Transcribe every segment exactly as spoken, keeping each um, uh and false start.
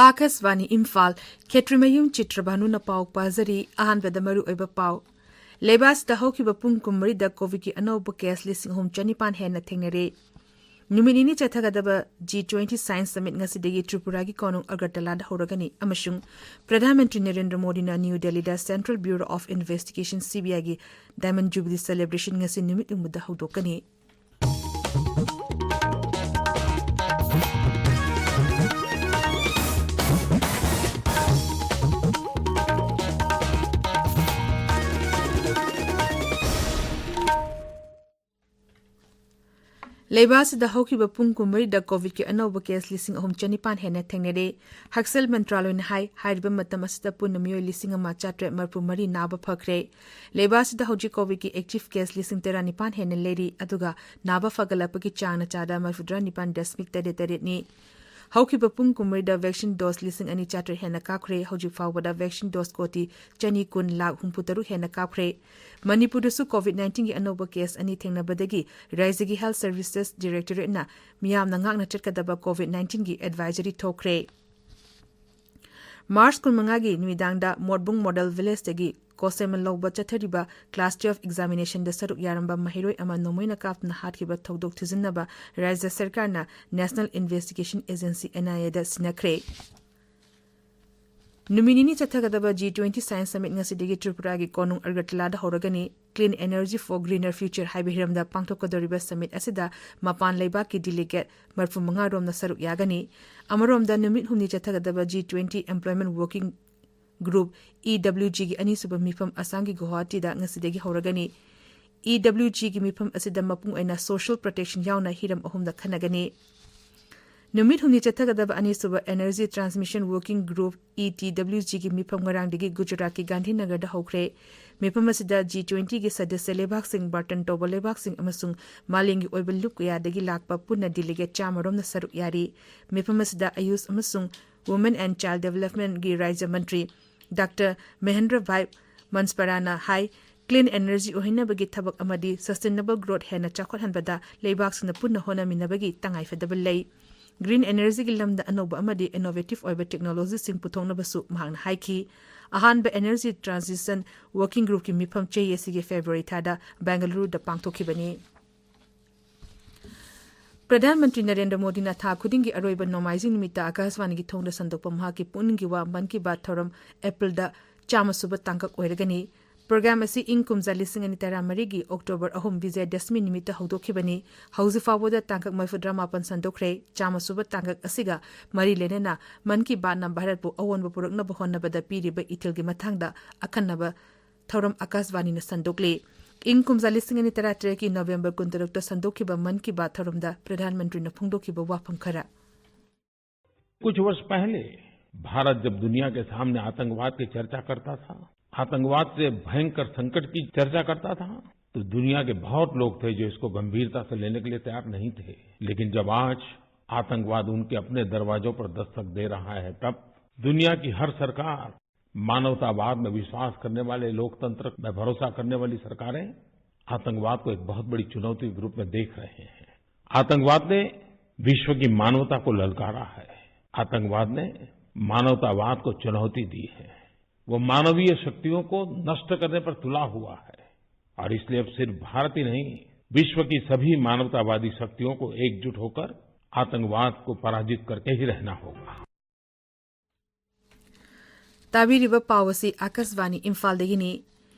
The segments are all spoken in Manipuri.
ꯑꯥꯀꯥꯁꯕꯥꯅꯤ ꯏꯝꯐꯥꯜ, ꯈꯦꯇ꯭ꯔꯤꯃꯌꯨꯝ ꯆꯤꯇ꯭ꯔꯚꯥꯅꯨꯅ ꯄꯥꯎ ꯄꯥꯖꯔꯤ꯫ ꯑꯍꯥꯟꯕꯗ ꯃꯔꯨꯑꯣꯏꯕ ꯄꯥꯎ꯫ ꯂꯩꯕꯥꯛ ꯑꯁꯤꯗ ꯍꯧꯈꯤꯕ ꯄꯨꯡ ꯀꯨꯟꯃꯔꯤꯗ ꯀꯣꯚꯤꯗꯀꯤ ꯑꯅꯧꯕ ꯀꯦꯁ ꯂꯤꯁꯤꯡ ꯑꯍꯨꯝ ꯆꯅꯤꯄꯥꯟ ꯍꯦꯟꯅ ꯊꯦꯡꯅꯔꯦ꯫ ꯅꯨꯃꯤꯠ ꯅꯤꯅꯤ ꯆꯠꯊꯒꯗꯕ ꯖꯤ ꯇ꯭ꯋꯦꯟꯇꯤ Science Summit ꯉꯁꯤꯗꯒꯤ ꯇ꯭ꯔꯤꯄꯨꯔꯥꯒꯤ ꯀꯣꯅꯨꯡ ꯑꯒꯔꯇꯂꯥꯗ ꯍꯧꯔꯒꯅꯤ ꯑꯃꯁꯨꯡ ꯄ꯭ꯔꯙꯥꯟ ꯃꯟꯇ꯭ꯔꯤ ꯅꯔꯦꯟꯗ꯭ꯔ ꯃꯣꯗꯤꯅ ꯅ꯭ꯌꯨ ꯗꯦꯜꯂꯤꯗ Central Bureau of Investigation, CBIꯒꯤ Diamond Jubilee Celebration ꯉꯁꯤ ꯅꯨꯃꯤꯠ ꯌꯨꯡꯕꯗ ꯍꯧꯗꯣꯛꯀꯅꯤ꯫ ꯂꯩꯕꯥꯛ ꯑꯁꯤꯗ ꯍꯧꯈꯤꯕ ꯄꯨꯡ ꯀꯨꯟꯃꯔꯤꯗ ꯀꯣꯚꯤꯗꯀꯤ ꯑꯅꯧꯕ ꯀꯦꯁ ꯂꯤꯁꯤꯡ ꯑꯍꯨꯝ ꯆꯅꯤꯄꯥꯟ ꯍꯦꯟꯅ ꯊꯦꯡꯅꯔꯦ꯫ ꯍꯛꯁꯦꯜ ꯃꯟꯇ꯭ꯔꯥꯂꯣꯏꯅ ꯍꯥꯏ, ꯍꯥꯏꯔꯤꯕ ꯃꯇꯝ ꯑꯁꯤꯗ ꯄꯨꯟꯅ ꯃꯤꯑꯣꯏ ꯂꯤꯁꯤꯡ ꯑꯃ ꯆꯥꯇ꯭ꯔꯦꯠ ꯃꯔꯤꯐꯨ ꯃꯔꯤ ꯅꯥꯕ ꯐꯈ꯭ꯔꯦ꯫ ꯂꯩꯕꯥꯛ ꯑꯁꯤꯗ ꯍꯧꯖꯤꯛ ꯀꯣꯚꯤꯗꯀꯤ active case ꯂꯤꯁꯤꯡ ꯇꯔꯥꯅꯤꯄꯥꯟ ꯍꯦꯟꯅ ꯂꯩꯔꯤ, ꯑꯗꯨꯒ ꯅꯥꯕ ꯐꯒꯠꯂꯛꯄꯒꯤ ꯆꯥꯡꯅ ꯆꯥꯗ ꯃꯔꯤꯐꯨꯇꯔꯥ ꯅꯤꯄꯥꯟ ꯗꯁꯃꯤꯛ ꯇꯔꯦꯠ ꯇꯔꯦꯠꯅꯤ꯫ ꯍꯧꯈꯤꯕ ꯄꯨꯡ ꯀꯨꯟꯃꯔꯤꯗ vaccine dose ꯂꯤꯁꯤꯡ ꯑꯅꯤ ꯆꯥꯇ꯭ꯔꯦꯠ ꯍꯦꯟꯅ ꯀꯥꯞꯈ꯭ꯔꯦ꯫ ꯍꯧꯖꯤꯛ ꯐꯥꯎꯕꯗ vaccine dose ꯀꯣꯇꯤ ꯆꯅꯤ ꯀꯨꯟ ꯂꯥꯈ ꯍꯨꯝꯐꯨ ꯇꯔꯨꯛ ꯍꯦꯟꯅ ꯀꯥꯞꯈ꯭ꯔꯦ꯫ ꯃꯅꯤꯄꯨꯔꯗꯁꯨ ꯀꯣꯚꯤꯗ ꯅꯥꯏꯟꯇꯤꯟꯒꯤ ꯑꯅꯧꯕ ꯀꯦꯁ ꯑꯅꯤ ꯊꯦꯡꯅꯕꯗꯒꯤ ꯔꯥꯖ꯭ꯌꯒꯤ Health Services Directorateꯅ ꯃꯤꯌꯥꯝꯅ ꯉꯥꯛꯅ ꯆꯠꯀꯗꯕ ꯀꯣꯚꯤꯗ ꯅꯥꯏꯟꯇꯤꯟꯒꯤ advisory ꯊꯣꯛꯈ꯭ꯔꯦ꯫ ꯃꯥꯔꯆ ꯀꯨꯟꯃꯉꯥꯒꯤ ꯅꯨꯃꯤꯗꯥꯡꯗ ꯃꯣꯠꯕꯨꯡ ꯃꯣꯗꯦꯜ ꯚꯤꯂꯦꯖꯇꯒꯤ ꯀꯣꯁꯦꯝ ꯂꯧꯕ ꯆꯠꯊꯔꯤꯕ class twelve examinationꯗ ꯁꯔꯨꯛ ꯌꯥꯔꯝꯕ ꯃꯍꯩꯔꯣꯏ ꯑꯃ ꯅꯣꯡꯃꯩꯅ ꯀꯥꯞꯇꯨꯅ ꯍꯥꯠꯈꯤꯕ ꯊꯧꯗꯣꯛ ꯊꯤꯖꯤꯟꯅꯕ ꯔꯥꯖ꯭ꯌ ꯁꯔꯀꯥꯔꯅ National Investigation Agency, NIAꯗ ꯁꯤꯟꯅꯈ꯭ꯔꯦ꯫ ꯅꯨꯃꯤꯠ ꯅꯤꯅꯤ ꯆꯠꯊꯒꯗꯕ ꯖꯤ ꯇ꯭ꯋꯦꯟꯇꯤ Science Summit ꯉꯁꯤꯗꯒꯤ ꯇ꯭ꯔꯤꯄꯨꯔꯥꯒꯤ ꯀꯣꯅꯨꯡ ꯑꯒꯔꯇꯂꯥꯗ ꯍꯧꯔꯒꯅꯤ꯫ Clean Energy for Greener Future ꯍꯥꯏꯕ ꯍꯤꯔꯝꯗ ꯄꯥꯡꯊꯣꯛꯀꯗꯧꯔꯤꯕ summit ꯑꯁꯤꯗ ꯃꯄꯥꯟ ꯂꯩꯕꯥꯛꯀꯤ delegate ꯃꯔꯤꯐꯨ ꯃꯉꯥ ꯔꯣꯝꯅ ꯁꯔꯨꯛ ꯌꯥꯒꯅꯤ꯫ ꯑꯃꯔꯣꯝꯗ, ꯅꯨꯃꯤꯠ ꯍꯨꯝꯅꯤ ꯆꯠꯊꯒꯗꯕ G twenty Employment Working Group, EWGꯒꯤ ꯑꯅꯤꯁꯨꯕ ꯃꯤꯐꯝ ꯑꯁꯥꯝꯒꯤ ꯒꯨꯋꯥꯍꯥꯇꯤꯗ ꯉꯁꯤꯗꯒꯤ ꯍꯧꯔꯒꯅꯤ꯫ EWGꯒꯤ ꯃꯤꯐꯝ ꯑꯁꯤꯗ ꯃꯄꯨꯡ ꯑꯣꯏꯅ social protection ꯌꯥꯎꯅ ꯍꯤꯔꯝ ꯑꯍꯨꯝꯗ ꯈꯟꯅꯒꯅꯤ꯫ ꯅꯨꯃꯤꯠ ꯍꯨꯝꯅꯤ ꯆꯠꯊꯒꯗꯕ ꯑꯅꯤꯁꯨꯕ Energy Transmission Working Group, ETWGꯒꯤ ꯃꯤꯐꯝ ꯉꯔꯥꯡꯗꯒꯤ ꯒꯨꯖꯔꯥꯠꯀꯤ ꯒꯥꯟꯙꯤꯅꯒꯔꯗ ꯍꯧꯈ꯭ꯔꯦ꯫ ꯃꯤꯐꯝ ꯑꯁꯤꯗ G twentyꯒꯤ ꯁꯗꯁ꯭ꯌ ꯂꯩꯕꯥꯛꯁꯤꯡ, ꯕꯥꯔꯇꯟ ꯇꯧꯕ ꯂꯩꯕꯥꯛꯁꯤꯡ ꯑꯃꯁꯨꯡ ꯃꯥꯂꯦꯝꯒꯤ ꯑꯣꯏꯕ ꯂꯨꯞ ꯀꯌꯥꯗꯒꯤ ꯂꯥꯛꯄ ꯄꯨꯟꯅ delegate ꯆꯥꯝꯃ ꯔꯣꯝꯅ ꯁꯔꯨꯛ ꯌꯥꯔꯤ꯫ ꯃꯤꯐꯝ ꯑꯁꯤꯗ ꯑꯌꯨꯁ ꯑꯃꯁꯨꯡ Women and Child Developmentꯒꯤ ꯔꯥꯖ꯭ꯌ ꯃꯟꯇ꯭ꯔꯤ ꯗꯥꯛꯇꯔ ꯃꯍꯦꯟꯗ꯭ꯔ ꯚꯥꯏ ꯃꯟꯁꯄꯔꯥꯅ ꯍꯥꯏ, clean energy ꯑꯣꯏꯍꯟꯅꯕꯒꯤ ꯊꯕꯛ ꯑꯃꯗꯤ sustainable growth ꯍꯦꯟꯅ ꯆꯥꯎꯈꯠꯍꯟꯕꯗ ꯂꯩꯕꯥꯛꯁꯤꯡꯅ ꯄꯨꯟꯅ ꯍꯣꯠꯅꯃꯤꯟꯅꯕꯒꯤ ꯇꯉꯥꯏꯐꯗꯕ ꯂꯩ꯫ ꯒ꯭ꯔꯤꯟ ꯑꯦꯅꯔꯖꯤꯒꯤ ꯂꯝꯗ ꯑꯅꯧꯕ ꯑꯃꯗꯤ ꯏꯅꯣꯚꯦꯇꯤꯚ ꯑꯣꯏꯕ ꯇꯦꯛꯅꯣꯂꯣꯖꯤꯁꯤꯡ ꯄꯨꯊꯣꯛꯅꯕꯁꯨ ꯃꯍꯥꯛꯅ ꯍꯥꯏꯈꯤ꯫ ꯑꯍꯥꯟꯕ ꯑꯦꯅꯔꯖꯤ ꯇ꯭ꯔꯥꯟꯖꯤꯁꯟ ꯋꯥꯔꯀꯤꯡ ꯒ꯭ꯔꯨꯞꯀꯤ ꯃꯤꯐꯝ ꯆꯍꯤ ꯑꯁꯤꯒꯤ ꯐꯦꯕ꯭ꯔꯨꯋꯥꯔꯤ ꯊꯥꯗ ꯕꯦꯡꯒꯂꯨꯔꯨꯗ ꯄꯥꯡꯊꯣꯛꯈꯤꯕꯅꯤ꯫ ꯄ꯭ꯔꯙꯥꯟ ꯃꯟꯇ꯭ꯔꯤ ꯅꯔꯦꯟꯗ꯭ꯔ ꯃꯣꯗꯤꯅ ꯊꯥ ꯈꯨꯗꯤꯡꯒꯤ ꯑꯔꯣꯏꯕ ꯅꯣꯡꯃꯥꯏꯖꯤꯡ ꯅꯨꯃꯤꯠꯇ ꯑꯥꯀꯥꯁꯕꯥꯅꯤꯒꯤ ꯊꯣꯡꯗ ꯁꯟꯗꯣꯛꯄ ꯃꯍꯥꯛꯀꯤ ꯄꯨꯛꯅꯤꯡꯒꯤ ꯋꯥ ꯃꯟ ꯀꯤ ꯕꯥꯠ ꯊꯧꯔꯝ ꯑꯦꯄ꯭ꯔꯤꯜꯗ ꯆꯥꯝꯃ ꯁꯨꯕ ꯇꯥꯡꯀꯛ ꯑꯣꯏꯔꯒꯅꯤ꯫ ꯄ꯭ꯔꯣꯒ꯭ꯔꯥꯝ ꯑꯁꯤ ꯏꯪ ꯀꯨꯝꯖꯥ ꯂꯤꯁꯤꯡ ꯑꯅꯤ ꯇꯔꯥꯃꯔꯤꯒꯤ ꯑꯣꯛꯇꯣꯕꯔ ꯑꯍꯨꯝ ꯕꯤꯖꯌꯗꯁꯃꯤ ꯅꯨꯃꯤꯠꯇ ꯍꯧꯗꯣꯛꯈꯤꯕꯅꯤ꯫ ꯍꯧꯖꯤꯛ ꯐꯥꯎꯕꯗ ꯇꯥꯡꯀꯛ ꯃꯔꯤꯐꯨꯇꯔꯥ ꯃꯥꯄꯟ ꯁꯟꯗꯣꯛꯈ꯭ꯔꯦ꯫ ꯆꯥꯝꯃ ꯁꯨꯕ ꯇꯥꯡꯀꯛ ꯑꯁꯤꯒ ꯃꯔꯤ ꯂꯩꯅꯅ ꯃꯟ ꯀꯤ ꯕꯥꯠꯅ ꯚꯥꯔꯠꯄꯨ ꯑꯑꯣꯟꯕ ꯄꯨꯔꯛꯅꯕ ꯍꯣꯠꯅꯕꯗ ꯄꯤꯔꯤꯕ ꯏꯊꯤꯜꯒꯤ ꯃꯇꯥꯡꯗ ꯑꯈꯟꯅꯕ ꯊꯧꯔꯝ ꯑꯥꯀꯥꯁꯕꯥꯅꯤꯅ ꯁꯟꯗꯣꯛꯂꯤ꯫ ꯏꯪ ꯀꯨꯝꯖꯥ ꯂꯤꯁꯤꯡ ꯑꯅꯤ ꯇꯔꯥꯇꯔꯦꯠꯀꯤ ꯅꯣꯚꯦꯝꯕꯔ ꯀꯨꯟꯇꯔꯨꯛꯇ ꯁꯟꯗꯣꯛꯈꯤꯕ ꯃꯟ ꯀꯤ ꯕꯥꯠ ꯊꯧꯔꯝꯗ ꯄ꯭ꯔꯙꯥꯟ ꯃꯟꯇ꯭ꯔꯤꯅ ꯐꯣꯡꯗꯣꯛꯈꯤꯕ ꯋꯥꯐꯝ ꯈꯔ꯫ कुछ वर्ष पहले भारत जब दुनिया के सामने आतंकवाद की चर्चा करता था, आतंकवाद से भयंकर संकट की चर्चा करता था, तो दुनिया के बहुत लोग थे जो इसको गंभीरता से लेने के लिए तैयार नहीं थे। लेकिन जब आज आतंकवाद उनके अपने दरवाजों पर दस्तक दे रहा है, तब दुनिया की हर सरकार, मानवतावाद में विश्वास करने वाले, लोकतंत्र में भरोसा करने वाली सरकारें आतंकवाद को एक बहुत बड़ी चुनौती के रूप में देख रहे हैं। आतंकवाद ने विश्व की मानवता को ललकारा है। आतंकवाद ने मानवतावाद को चुनौती दी है। वो मानवीय शक्तियों को नष्ट करने पर तुला हुआ है। और इसलिए अब सिर्फ भारत ही नहीं, विश्व की सभी मानवतावादी शक्तियों को एकजुट होकर आतंकवाद को पराजित करके ही रहना होगा। ꯇꯥꯕꯤꯔꯤꯕ ꯄꯥꯎ ꯑꯁꯤ ꯑꯥꯀꯥꯁꯕꯥꯅꯤ ꯏꯝꯐꯥꯜꯗꯒꯤꯅꯤ꯫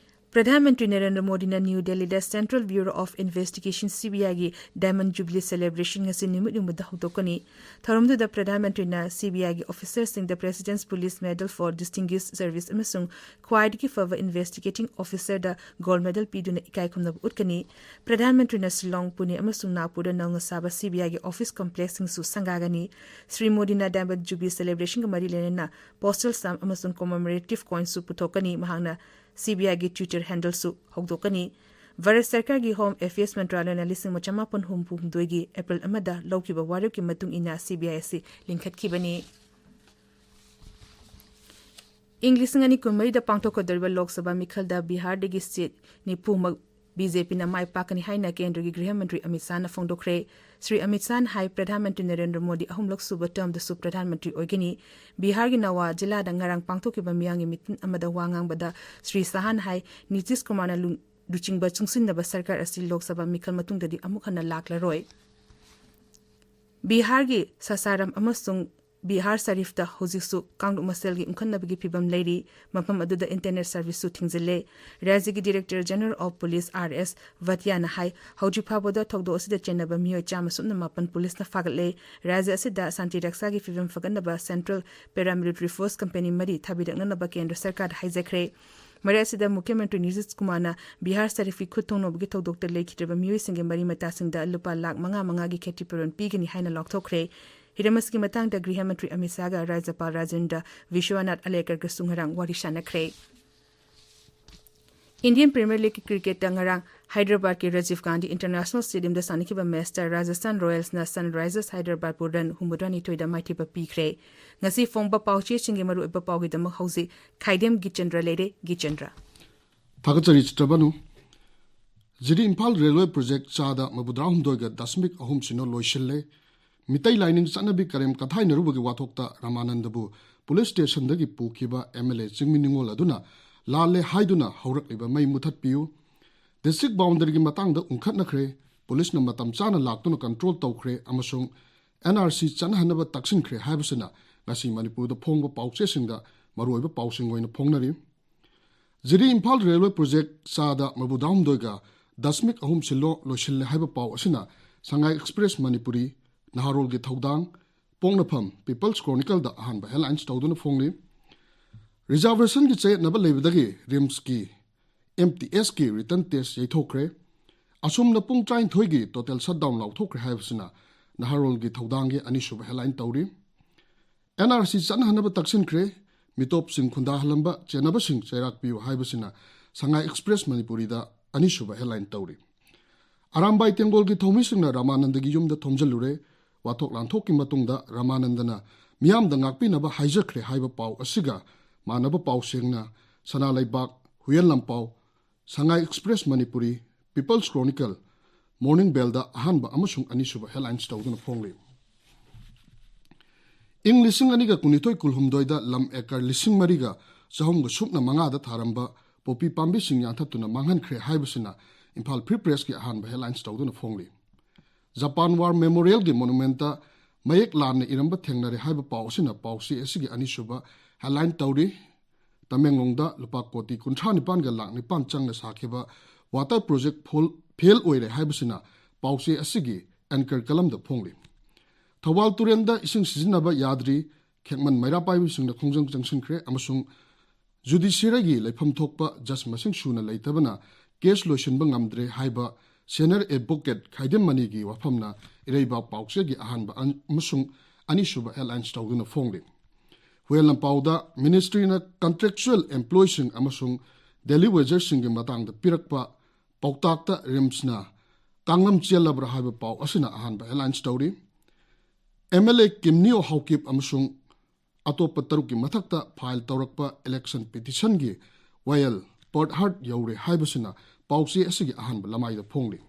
ꯄ꯭ꯔꯙꯥꯟ ꯃꯟꯇ꯭ꯔꯤ ꯅꯔꯦꯟꯗ꯭ꯔ ꯃꯣꯗꯤꯅ ꯅ꯭ꯌꯨ ꯗꯦꯜꯂꯤꯗ Central Bureau of Investigation, CBI ꯒꯤ Diamond Jubilee Celebration ꯉꯁꯤ ꯅꯨꯃꯤꯠ ꯌꯨꯡꯕꯗ ꯍꯧꯗꯣꯛꯀꯅꯤ꯫ ꯊꯧꯔꯝꯗꯨꯗ ꯄ꯭ꯔꯙꯥꯟ ꯃꯟꯇ꯭ꯔꯤꯅ CBI ꯒꯤ officer ꯁꯤꯡꯗ President's Police Medal for Distinguished Service ꯑꯃꯁꯨꯡ ꯈ꯭ꯋꯥꯏꯗꯒꯤ ꯐꯕ investigating officer ꯗ gold medal ꯄꯤꯗꯨꯅ ꯏꯀꯥꯏ ꯈꯨꯝꯅꯕ ꯎꯠꯀꯅꯤ꯫ ꯄ꯭ꯔꯙꯥꯟ ꯃꯟꯇ꯭ꯔꯤꯅ ꯁꯤꯂꯣꯡ, ꯄꯨꯅꯦ ꯑꯃꯁꯨꯡ ꯅꯥꯒꯄꯨꯔꯗ ꯅꯧꯅ ꯁꯥꯕ CBI ꯒꯤ office complex ꯁꯤꯡꯁꯨ ꯁꯪꯒꯥꯒꯅꯤ꯫ ꯁ꯭ꯔꯤ ꯃꯣꯗꯤꯅ Diamond Jubilee Celebration ꯒ ꯃꯔꯤ ꯂꯩꯅꯅ postal stamp ꯑꯃꯁꯨꯡ commemorative coin ꯁꯨ ꯄꯨꯊꯣꯛꯀꯅꯤ꯫ ꯃꯍꯥꯛꯅ CBI ꯒꯤ Twitter handle ꯁꯨ ꯍꯧꯗꯣꯛꯀꯅꯤ꯫ ꯚꯥꯔꯠ ꯁꯔꯀꯥꯔꯒꯤ Home Affairs ꯃꯟꯇ꯭ꯔꯥꯂꯌꯅ ꯂꯤꯁꯤꯡ ꯑꯃ ꯆꯃꯥꯄꯟ ꯍꯨꯝꯐꯨ ꯍꯨꯝꯗꯣꯏꯒꯤ ꯑꯦꯄ꯭ꯔꯤꯜ ꯑꯃꯗ ꯂꯧꯈꯤꯕ ꯋꯥꯔꯦꯞꯀꯤ ꯃꯇꯨꯡ ꯏꯟꯅ CBI ꯑꯁꯤ ꯂꯤꯡꯈꯠꯈꯤꯕꯅꯤ꯫ ꯏꯪ ꯂꯤꯁꯤꯡ ꯑꯅꯤ ꯀꯨꯟꯃꯔꯤꯗ ꯄꯥꯡꯊꯣꯛꯀꯗꯧꯔꯤꯕ ꯂꯣꯛ ꯁꯚꯥ ꯃꯤꯈꯜꯗ ꯕꯤꯍꯥꯔꯗꯒꯤ seat ꯅꯤꯐꯨ ꯃ-, ꯕꯤ ꯖꯦ ꯄꯤꯅ ꯃꯥꯏ ꯄꯥꯛꯀꯅꯤ ꯍꯥꯏꯅ ꯀꯦꯟꯗ꯭ꯔꯒꯤ ꯒ꯭ꯔꯤꯍ ꯃꯟꯇ꯭ꯔꯤ ꯑꯃꯤꯠ ꯁꯥꯍꯅ ꯐꯣꯡꯗꯣꯛꯈ꯭ꯔꯦ꯫ ꯁ꯭ꯔꯤ ꯑꯃꯤꯠ ꯁꯥꯍꯅ ꯍꯥꯏ, ꯄ꯭ꯔꯙꯥꯟ ꯃꯟꯇ꯭ꯔꯤ ꯅꯔꯦꯟꯗ꯭ꯔ ꯃꯣꯗꯤ ꯑꯍꯨꯝꯂꯛ ꯁꯨꯕ ꯇꯔꯝꯗꯁꯨ ꯄ꯭ꯔꯙꯥꯟ ꯃꯟꯇ꯭ꯔꯤ ꯑꯣꯏꯒꯅꯤ꯫ ꯕꯤꯍꯥꯔꯒꯤ ꯅꯋꯥ ꯖꯤꯂꯥꯗ ꯉꯔꯥꯡ ꯄꯥꯡꯊꯣꯛꯈꯤꯕ ꯃꯤꯌꯥꯝꯒꯤ ꯃꯤꯇꯤꯟ ꯑꯃꯗ ꯋꯥ ꯉꯥꯡꯕꯗ ꯁ꯭ꯔꯤ ꯁꯥꯍꯅ ꯍꯥꯏ, ꯅꯤꯇꯤꯁ ꯀꯨꯃꯥꯔꯅ ꯂꯨ-, ꯂꯨꯆꯤꯡꯕ ꯆꯨꯡꯁꯤꯟꯅꯕ ꯁꯔꯀꯥꯔ ꯑꯁꯤ ꯂꯣꯛ ꯁꯚꯥ ꯃꯤꯈꯜ ꯃꯇꯨꯡꯗꯗꯤ ꯑꯃꯨꯛ ꯍꯟꯅ ꯂꯥꯛꯂꯔꯣꯏ꯫ ꯕꯤꯍꯥꯔꯒꯤ ꯁꯥꯁꯥꯔꯥꯝ ꯑꯃꯁꯨꯡ ꯕꯤꯍꯥꯔ ꯁꯔꯤꯐꯇ ꯍꯧꯖꯤꯛꯁꯨ ꯀꯥꯡꯂꯨꯞ ꯃꯁꯦꯜꯒꯤ ꯎꯪꯈꯠꯅꯕꯒꯤ ꯐꯤꯕꯝ ꯂꯩꯔꯤ꯫ ꯃꯐꯝ ꯑꯗꯨꯗ internet serviceꯁꯨ ꯊꯤꯡꯖꯤꯜꯂꯦ꯫ ꯔꯥꯖ꯭ꯌꯒꯤ Director General of Police, R S Bhatiaꯅ ꯍꯥꯏ, ꯍꯧꯖꯤꯛ ꯐꯥꯎꯕꯗ ꯊꯧꯗꯣꯛ ꯑꯁꯤꯗ ꯆꯦꯟꯅꯕ ꯃꯤꯑꯣꯏ ꯆꯥꯝꯃ ꯁꯨꯞꯅ ꯃꯥꯄꯟ ꯄꯨꯂꯤꯁꯅ ꯐꯥꯒꯠꯂꯦ꯫ ꯔꯥꯖ꯭ꯌ ꯑꯁꯤꯗ ꯁꯥꯟꯇꯤ ꯔꯛꯁꯥꯒꯤ ꯐꯤꯕꯝ ꯐꯒꯠꯅꯕ Central Paramilitary Force company ꯃꯔꯤ ꯊꯥꯕꯤꯔꯛꯅꯅꯕ ꯀꯦꯟꯗ꯭ꯔ ꯁꯔꯀꯥꯔꯗ ꯍꯥꯏꯖꯈ꯭ꯔꯦ꯫ ꯃꯔꯛ ꯑꯁꯤꯗ ꯃꯨꯈ꯭ꯌ ꯃꯟꯇ꯭ꯔꯤ ꯅꯤꯇꯤꯁ ꯀꯨꯃꯥꯔꯅ ꯕꯤꯍꯥꯔ ꯁꯔꯤꯐꯀꯤ ꯈꯨꯠ ꯊꯣꯡꯅꯕꯒꯤ ꯊꯧꯗꯣꯛꯇ ꯂꯩꯈꯤꯗ꯭ꯔꯕ ꯃꯤꯑꯣꯏꯁꯤꯡꯒꯤ ꯃꯔꯤ ꯃꯇꯥꯁꯤꯡꯗ ꯂꯨꯄꯥ ꯂꯥꯈ ꯃꯉꯥ ꯃꯉꯥꯒꯤ ꯈꯦꯇꯤꯄꯨꯔꯣꯟ ꯄꯤꯒꯅꯤ ꯍꯥꯏꯅ ꯂꯥꯎꯊꯣꯛꯈ꯭ꯔꯦ꯫ ꯍꯤꯔꯝ ꯑꯁꯤꯒꯤ ꯃꯇꯥꯡꯗ ꯒ꯭ꯔꯤꯍ ꯃꯟꯇ꯭ꯔꯤ ꯑꯃꯤꯠ ꯁꯥꯍꯒ ꯔꯥꯖ꯭ꯌꯄꯥꯜ ꯔꯥꯖꯦꯟꯗ꯭ꯔ ꯕꯤꯁ꯭ꯋꯅꯥꯊ ꯑꯂꯦꯀꯔꯒꯁꯨ ꯉꯔꯥꯡ ꯋꯥꯔꯤ ꯁꯥꯟꯅꯈ꯭ꯔꯦ꯫ Indian Premier Leagueꯀꯤ cricketꯇ ꯉꯔꯥꯡ ꯍꯥꯏꯗ꯭ꯔꯕꯥꯗꯀꯤ ꯔꯥꯖꯤꯚ ꯒꯥꯟꯙꯤ International Stadiumꯗ ꯁꯥꯟꯅꯈꯤꯕ matchꯇ Rajasthan Royalsꯅ Sunrisers Hyderabadꯄꯨ run ꯍꯨꯝꯐꯨꯇꯔꯥꯅꯤꯊꯣꯏꯗ ꯃꯥꯏꯊꯤꯕ ꯄꯤꯈ꯭ꯔꯦ꯫ ꯉꯁꯤ ꯐꯣꯡꯕ ꯄꯥꯎꯆꯦꯁꯤꯡꯒꯤ ꯃꯔꯨꯑꯣꯏꯕ ꯄꯥꯎꯒꯤꯗꯃꯛ ꯍꯧꯖꯤꯛ ꯈꯥꯏꯗꯦꯝ ꯒꯤꯆꯟꯗ꯭ꯔ ꯂꯩꯔꯦ꯫ ꯒꯤꯆꯟꯗ꯭ꯔ꯫ ꯊꯥꯒꯠꯆꯔꯤ ꯆꯤꯇ꯭ꯔꯕꯥꯅꯨ꯫ ꯖꯤꯔꯤ ꯏꯝꯐꯥꯜ railway project ꯆꯥꯗ ꯃꯔꯤꯐꯨꯇꯔꯥꯍꯨꯝꯗꯣꯏꯒ ꯗꯁꯃꯤꯛ ꯑꯍꯨꯝ ꯁꯤꯅꯣ ꯂꯣꯏꯁꯤꯜꯂꯦ꯫ ꯃꯤꯇꯩ ꯂꯥꯏꯅꯤꯡ ꯆꯠꯅꯕꯤ ꯀꯔꯦꯝ ꯀꯊꯥꯏꯅꯔꯨꯕꯒꯤ ꯋꯥꯊꯣꯛꯇ ꯔꯥꯃꯥꯅꯟꯗꯕꯨ police stationꯗꯒꯤ ꯄꯨꯈꯤꯕ M L A ꯆꯤꯡꯃꯤ ꯅꯤꯉꯣꯜ ꯑꯗꯨꯅ ꯂꯥꯜꯂꯦ ꯍꯥꯏꯗꯨꯅ ꯍꯧꯔꯛꯂꯤꯕ ꯃꯩ ꯃꯨꯊꯠꯄꯤꯌꯨ꯫ District boundaryꯒꯤ ꯃꯇꯥꯡꯗ ꯎꯪꯈꯠꯅꯈ꯭ꯔꯦ꯫ Policeꯅ ꯃꯇꯝ ꯆꯥꯅ ꯂꯥꯛꯇꯨꯅ control ꯇꯧꯈ꯭ꯔꯦ ꯑꯃꯁꯨꯡ N R C ꯆꯠꯅꯍꯟꯅꯕ ꯇꯛꯁꯤꯟꯈ꯭ꯔꯦ ꯍꯥꯏꯕꯁꯤꯅ ꯉꯁꯤ ꯃꯅꯤꯄꯨꯔꯗ ꯐꯣꯡꯕ ꯄꯥꯎꯆꯦꯁꯤꯡꯗ ꯃꯔꯨꯑꯣꯏꯕ ꯄꯥꯎꯁꯤꯡ ꯑꯣꯏꯅ ꯐꯣꯡꯅꯔꯤ꯫ ꯖꯤꯔꯤ ꯏꯝꯐꯥꯜ railway project ꯆꯥꯗ ꯃꯔꯤꯐꯨꯇꯔꯥꯍꯨꯝꯗꯣꯏꯒ ꯗꯁꯃꯤꯛ ꯑꯍꯨꯝ ꯁꯤꯅꯣ ꯂꯣꯏꯁꯤꯜꯂꯦ ꯍꯥꯏꯕ ꯄꯥꯎ ꯑꯁꯤꯅ ꯁꯉꯥꯏ Express ꯃꯅꯤꯄꯨꯔꯤ, ꯅꯍꯥꯔꯣꯜꯒꯤ ꯊꯧꯗꯥꯡ, ꯄꯣꯛꯅꯐꯝ, People's Chronicleꯗ ꯑꯍꯥꯟꯕ headlines ꯇꯧꯗꯨꯅ ꯐꯣꯡꯂꯤ꯫ Reservationꯒꯤ ꯆꯌꯦꯠꯅꯕ ꯂꯩꯕꯗꯒꯤ RIMSꯀꯤ, MTSꯀꯤ written test ꯌꯩꯊꯣꯛꯈ꯭ꯔꯦ꯫ ꯑꯁꯨꯝꯅ ꯄꯨꯡ ꯇꯔꯥꯅꯤꯊꯣꯏꯒꯤ total shutdown ꯂꯥꯎꯊꯣꯛꯈ꯭ꯔꯦ ꯍꯥꯏꯕꯁꯤꯅ ꯅꯍꯥꯔꯣꯜꯒꯤ ꯊꯧꯗꯥꯡꯒꯤ ꯑꯅꯤꯁꯨꯕ headline ꯇꯧꯔꯤ꯫ N R C ꯆꯠꯅꯍꯟꯅꯕ ꯇꯛꯁꯤꯟꯈ꯭ꯔꯦ꯫ ꯃꯤꯇꯣꯞꯁꯤꯡ ꯈꯨꯟꯗꯥꯍꯜꯂꯝꯕ ꯆꯦꯟꯅꯕꯁꯤꯡ ꯆꯩꯔꯥꯛ ꯄꯤꯌꯨ ꯍꯥꯏꯕꯁꯤꯅ ꯁꯉꯥꯏ Express ꯃꯅꯤꯄꯨꯔꯤꯗ ꯑꯅꯤꯁꯨꯕ headline ꯇꯧꯔꯤ꯫ ꯑꯔꯥꯝꯕꯥꯏ ꯇꯦꯡꯒꯣꯜꯒꯤ ꯊꯧꯃꯤꯁꯤꯡꯅ ꯔꯥꯃꯥꯅꯟꯗꯒꯤ ꯌꯨꯝꯗ ꯊꯣꯝꯖꯤꯜꯂꯨꯔꯦ꯫ ꯋꯥꯊꯣꯛ ꯂꯥꯟꯊꯣꯛꯀꯤ ꯃꯇꯨꯡꯗ ꯔꯥꯃꯥꯅꯟꯗꯅ ꯃꯤꯌꯥꯝꯗ ꯉꯥꯛꯄꯤꯅꯕ ꯍꯥꯏꯖꯈ꯭ꯔꯦ ꯍꯥꯏꯕ ꯄꯥꯎ ꯑꯁꯤꯒ ꯃꯥꯟꯅꯕ ꯄꯥꯎꯁꯤꯡꯅ Sana Leibak, Huiyen Lanpao, Sangai express Manipuri, people's chronicle, morning ꯕꯦꯜꯗ ꯑꯍꯥꯟꯕ ꯑꯃꯁꯨꯡ ꯑꯅꯤꯁꯨꯕ ꯍꯦꯗꯂꯥꯏꯟꯁ ꯇꯧꯗꯨꯅ ꯐꯣꯡꯂꯤ꯫ ꯏꯪ ꯂꯤꯁꯤꯡ ꯑꯅꯤꯒ ꯀꯨꯟꯅꯤꯊꯣꯏ ꯀꯨꯟꯍꯨꯝꯗꯣꯏꯗ ꯂꯝ ꯑꯦꯀꯔ ꯂꯤꯁꯤꯡ ꯃꯔꯤꯒ ꯆꯍꯨꯝꯒ ꯁꯨꯞꯅ ꯃꯉꯥꯗ ꯊꯥꯔꯝꯕ ꯄꯣꯄꯤ ꯄꯥꯝꯕꯤꯁꯤꯡ ꯌꯥꯟꯊꯠꯇꯨꯅ ꯃꯥꯡꯍꯟꯈ꯭ꯔꯦ ꯍꯥꯏꯕꯁꯤꯅ ꯏꯝꯐꯥꯜ ꯐ꯭ꯔꯤ ꯄ꯭ꯔꯦꯁꯀꯤ ꯑꯍꯥꯟꯕ ꯍꯦꯗꯂꯥꯏꯟꯁ ꯇꯧꯗꯨꯅ ꯐꯣꯡꯂꯤ꯫ ꯖꯄꯥꯟ ꯋꯥꯔ ꯃꯦꯃꯣꯔꯤꯌꯦꯜꯒꯤ ꯃꯣꯅꯨꯃꯦꯟꯇ ꯃꯌꯦꯛ ꯂꯥꯟꯅ ꯏꯔꯝꯕ ꯊꯦꯡꯅꯔꯦ ꯍꯥꯏꯕ ꯄꯥꯎ ꯑꯁꯤꯅ ꯄꯥꯎꯆꯦ ꯑꯁꯤꯒꯤ ꯑꯅꯤꯁꯨꯕ ꯍꯦꯗꯂꯥꯏꯟ ꯇꯧꯔꯤ꯫ ꯇꯃꯦꯡꯂꯣꯡꯗ ꯂꯨꯄꯥ ꯀꯣꯇꯤ ꯀꯨꯟꯊ꯭ꯔꯥ ꯅꯤꯄꯥꯟꯒ ꯂꯥꯛ ꯅꯤꯄꯥꯟ ꯆꯪꯅ ꯁꯥꯈꯤꯕ ꯋꯥꯇꯔ ꯄ꯭ꯔꯣꯖꯦꯛ ꯐꯣꯜ-, ꯐꯦꯜ ꯑꯣꯏꯔꯦ ꯍꯥꯏꯕꯁꯤꯅ ꯄꯥꯎꯆꯦ ꯑꯁꯤꯒꯤ ꯑꯦꯡꯀꯔ ꯀꯂꯝꯗ ꯐꯣꯡꯂꯤ꯫ ꯊꯧꯕꯥꯜ ꯇꯨꯔꯦꯜꯗ ꯏꯁꯤꯡ ꯁꯤꯖꯤꯟꯅꯕ ꯌꯥꯗ꯭ꯔꯤ, ꯈꯦꯛꯃꯟ ꯃꯩꯔꯥ ꯄꯥꯏꯕꯤꯁꯤꯡꯅ ꯈꯣꯡꯖꯪ ꯆꯪꯁꯤꯟꯈ꯭ꯔꯦ ꯑꯃꯁꯨꯡ ꯖꯨꯗꯤꯁꯤꯌꯔꯤꯒꯤ ꯂꯩꯐꯝ ꯊꯣꯛꯄ ꯖꯖ ꯃꯁꯤꯡ ꯁꯨꯅ ꯂꯩꯇꯕꯅ ꯀꯦꯁ ꯂꯣꯏꯁꯤꯟꯕ ꯉꯝꯗ꯭ꯔꯦ ꯍꯥꯏꯕ ꯁꯦꯅꯤꯌꯔ ꯑꯦꯗꯚꯣꯀꯦꯠ ꯈꯥꯏꯗꯦꯝ ꯃꯅꯤꯒꯤ ꯋꯥꯐꯝꯅ ꯏꯔꯩꯕꯥꯛ ꯄꯥꯎꯆꯦꯒꯤ ꯑꯍꯥꯟꯕ ꯑꯟ-, ꯑꯃꯁꯨꯡ ꯑꯅꯤꯁꯨꯕ ꯍꯦꯗꯂꯥꯏꯟꯁ ꯇꯧꯗꯨꯅ ꯐꯣꯡꯂꯤ꯫ ꯍꯨꯌꯦꯟ ꯂꯝꯄꯥꯎꯗ ꯃꯤꯅꯤꯁꯇ꯭ꯔꯤꯅ ꯀꯟꯇ꯭ꯔꯦꯛꯆꯨꯑꯦꯜ ꯑꯦꯝꯄ꯭ꯂꯣꯏꯁꯤꯡ ꯑꯃꯁꯨꯡ ꯗꯦꯂꯤ ꯋꯦꯖꯔꯁꯤꯡꯒꯤ ꯃꯇꯥꯡꯗ ꯄꯤꯔꯛꯄ ꯄꯥꯎꯇꯥꯛꯇ ꯔꯤꯝꯁꯅ ꯀꯥꯡꯂꯝ ꯆꯦꯜꯂꯕ꯭ꯔꯥ ꯍꯥꯏꯕ ꯄꯥꯎ ꯑꯁꯤꯅ ꯑꯍꯥꯟꯕ ꯍꯦꯗꯂꯥꯏꯟꯁ ꯇꯧꯔꯤ꯫ ꯑꯦꯝ ꯑꯦꯜ ꯑꯦ ꯀꯤꯝꯅꯤꯌꯣ ꯍꯥꯎꯀꯤꯞ ꯑꯃꯁꯨꯡ ꯑꯇꯣꯞꯄ ꯇꯔꯨꯛꯀꯤ ꯃꯊꯛꯇ ꯐꯥꯏꯜ ꯇꯧꯔꯛꯄ ꯏꯂꯦꯛꯁꯟ ꯄꯤꯇꯤꯁꯟꯒꯤ ꯋꯥꯌꯦꯜ ꯄꯔꯠ ꯍꯥꯔꯠ ꯌꯧꯔꯦ ꯍꯥꯏꯕꯁꯤꯅ ꯄꯥꯎꯆꯦ ꯑꯁꯤꯒꯤ ꯑꯍꯥꯟꯕ ꯂꯃꯥꯏꯗ ꯐꯣꯡꯂꯤ꯫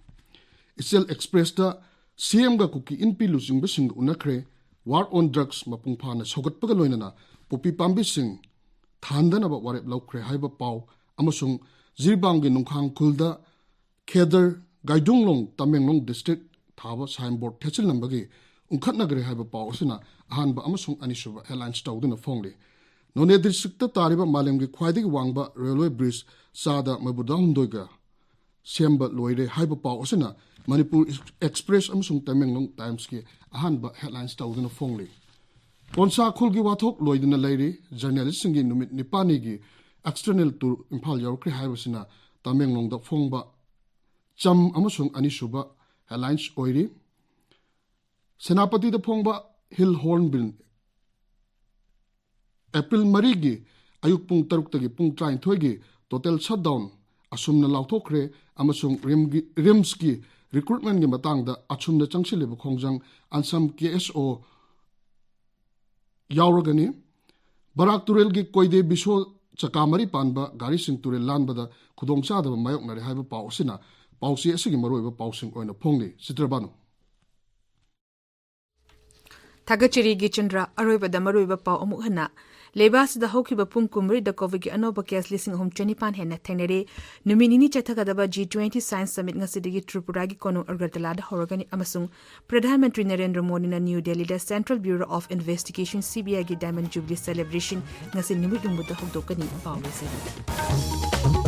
ꯏꯆꯦꯜ ꯑꯦꯛꯁꯄ꯭ꯔꯦꯁꯇ ꯁꯤ ꯑꯦꯝꯒ ꯀꯨꯀꯤ ꯏꯟꯄꯤ ꯂꯨꯆꯤꯡꯕꯁꯤꯡꯒ ꯎꯅꯈ꯭ꯔꯦ, ꯋꯥꯔ ꯑꯣꯟ ꯗ꯭ꯔꯒꯁ ꯃꯄꯨꯡ ꯐꯥꯅ ꯁꯧꯒꯠꯄꯒ ꯂꯣꯏꯅꯅ ꯄꯣꯄꯤ ꯄꯥꯝꯕꯤꯁꯤꯡ ꯊꯥꯍꯟꯗꯅꯕ ꯋꯥꯔꯦꯞ ꯂꯧꯈ꯭ꯔꯦ ꯍꯥꯏꯕ ꯄꯥꯎ ꯑꯃꯁꯨꯡ ꯖꯤꯔꯤꯕꯥꯝꯒꯤ ꯅꯨꯡꯈꯥꯡ ꯈꯨꯜꯗ ꯈꯦꯗꯔ ꯒꯥꯏꯗꯨꯡꯂꯣꯡ ꯇꯃꯦꯡꯂꯣꯡ ꯗꯤꯁꯇ꯭ꯔꯤꯛ ꯊꯥꯕ ꯁꯥꯏꯟꯕꯣꯔꯗ ꯊꯦꯠꯆꯤꯜꯂꯝꯕꯒꯤ ꯎꯪꯈꯠꯅꯈ꯭ꯔꯦ ꯍꯥꯏꯕ ꯄꯥꯎ ꯑꯁꯤꯅ ꯑꯍꯥꯟꯕ ꯑꯃꯁꯨꯡ ꯑꯅꯤꯁꯨꯕ ꯍꯦꯗꯂꯥꯏꯟꯁ ꯇꯧꯗꯨꯅ ꯐꯣꯡꯂꯤ꯫ ꯅꯣꯅꯦ ꯗꯤꯁꯇ꯭ꯔꯤꯛꯇ ꯇꯥꯔꯤꯕ ꯃꯥꯂꯦꯝꯒꯤ ꯈ꯭ꯋꯥꯏꯗꯒꯤ ꯋꯥꯡꯕ ꯔꯦꯜꯋꯦ ꯕ꯭ꯔꯤꯖ ꯆꯥꯗ ꯃꯧꯗ꯭ꯔꯥꯍꯨꯝꯗꯣꯏꯒ ꯁꯦꯝꯕ ꯂꯣꯏꯔꯦ ꯍꯥꯏꯕ ꯄꯥꯎ ꯑꯁꯤꯅ ꯃꯅꯤꯄꯨꯔ ꯑꯦꯛꯁꯄ꯭ꯔꯦꯁ ꯑꯃꯁꯨꯡ ꯇꯃꯦꯡꯂꯣꯡ ꯇꯥꯏꯝꯁꯀꯤ ꯑꯍꯥꯟꯕ ꯍꯦꯗꯂꯥꯏꯟꯁ ꯇꯧꯗꯨꯅ ꯐꯣꯡꯂꯤ꯫ ꯀꯣꯟꯁꯥ ꯈꯨꯜꯒꯤ ꯋꯥꯊꯣꯛ ꯂꯣꯏꯗꯅ ꯂꯩꯔꯤ꯫ ꯖꯔꯅꯦꯂꯤꯁꯁꯤꯡꯒꯤ ꯅꯨꯃꯤꯠ ꯅꯤꯄꯥꯜꯅꯤꯒꯤ ꯑꯦꯛꯁꯇꯔꯅꯦꯜ ꯇꯨꯔ ꯏꯝꯐꯥꯜ ꯌꯧꯔꯛꯈ꯭ꯔꯦ ꯍꯥꯏꯕꯁꯤꯅ ꯇꯃꯦꯡꯂꯣꯡꯗ ꯐꯣꯡꯕ ꯆꯝ ꯑꯃꯁꯨꯡ ꯑꯅꯤꯁꯨꯕ ꯍꯦꯗꯂꯥꯏꯟꯁ ꯑꯣꯏꯔꯤ꯫ ꯁꯦꯅꯥꯄꯇꯤꯗ ꯐꯣꯡꯕ ꯍꯤꯜ ꯍꯣꯔꯟꯕꯤꯜ ꯑꯦꯄ꯭ꯔꯤꯜ ꯃꯔꯤꯒꯤ ꯑꯌꯨꯛ ꯄꯨꯡ ꯇꯔꯨꯛꯇꯒꯤ ꯄꯨꯡ ꯇꯔꯥꯅꯤꯊꯣꯏꯒꯤ ꯇꯣꯇꯦꯜ ꯁꯠꯗꯥꯎꯟ ꯑꯁꯨꯝꯅ ꯂꯥꯎꯊꯣꯛꯈ꯭ꯔꯦ ꯑꯃꯁꯨꯡ ꯔꯤꯝꯒꯤ, ꯔꯤꯝꯁꯀꯤ ꯔꯤꯀ꯭ꯔꯨꯠꯃꯦꯟꯒꯤ ꯃꯇꯥꯡꯗ ꯑꯁꯨꯝꯅ ꯆꯪꯁꯤꯜꯂꯤꯕ ꯈꯣꯡꯖꯪ ꯑꯟꯁꯝ ꯀꯦ ꯑꯦꯁ ꯑꯣ ꯌꯥꯎꯔꯒꯅꯤ꯫ ꯕꯔꯥꯛ ꯇꯨꯔꯦꯜꯒꯤ ꯀꯣꯏꯗꯦ ꯕꯤꯁꯣ ꯆꯀꯥ ꯃꯔꯤ ꯄꯥꯟꯕ ꯒꯥꯔꯤꯁꯤꯡ ꯇꯨꯔꯦꯜ ꯂꯥꯟꯕꯗ ꯈꯨꯗꯣꯡꯆꯥꯗꯕ ꯃꯥꯌꯣꯛꯅꯔꯦ ꯍꯥꯏꯕ ꯄꯥꯎ ꯑꯁꯤꯅ ꯄꯥꯎꯆꯦ ꯑꯁꯤꯒꯤ ꯃꯔꯨꯑꯣꯏꯕ ꯄꯥꯎꯁꯤꯡ ꯑꯣꯏꯅ ꯐꯣꯡꯂꯤ꯫ ꯆꯤꯇ꯭ꯔꯕꯥꯅꯨ꯫ ꯊꯥꯒꯠꯆꯔꯤ ꯒꯤꯆꯟꯗ꯭ꯔ꯫ ꯑꯔꯣꯏꯕꯗ ꯃꯔꯨꯑꯣꯏꯕ ꯄꯥꯎ ꯑꯃꯨꯛ ꯍꯟꯅ꯫ ꯂꯩꯕꯥꯛ ꯑꯁꯤꯗ ꯍꯧꯈꯤꯕ ꯄꯨꯡ ꯀꯨꯟꯃꯔꯤꯗ ꯀꯣꯚꯤꯗꯀꯤ ꯑꯅꯧꯕ ꯀꯦꯁ ꯂꯤꯁꯤꯡ ꯑꯍꯨꯝ ꯆꯅꯤꯄꯥꯟ ꯍꯦꯟꯅ ꯊꯦꯡꯅꯔꯦ꯫ ꯅꯨꯃꯤꯠ ꯅꯤꯅꯤ ꯆꯠꯊꯒꯗꯕ ꯖꯤ ꯇ꯭ꯋꯦꯟꯇꯤ ꯁꯥꯏꯟꯁ ꯁꯃꯤꯠ ꯉꯁꯤꯗꯒꯤ ꯇ꯭ꯔꯤꯄꯨꯔꯥꯒꯤ ꯀꯣꯅꯨꯡ ꯑꯒꯔꯇꯂꯥꯗ ꯍꯧꯔꯒꯅꯤ ꯑꯃꯁꯨꯡ ꯄ꯭ꯔꯙꯥꯟ ꯃꯟꯇ꯭ꯔꯤ ꯅꯔꯦꯟꯗ꯭ꯔ ꯃꯣꯗꯤꯅ ꯅ꯭ꯌꯨ ꯗꯦꯜꯂꯤꯗ Central Bureau of Investigation, C B ꯑꯥꯏꯒꯤ Diamond Jubilee Celebration ꯉꯁꯤ ꯅꯨꯃꯤꯠ ꯌꯨꯡꯕꯗ ꯍꯧꯗꯣꯛꯀꯅꯤ꯫ ꯄꯥꯎ ꯂꯣꯏꯁꯤꯜꯂꯤ꯫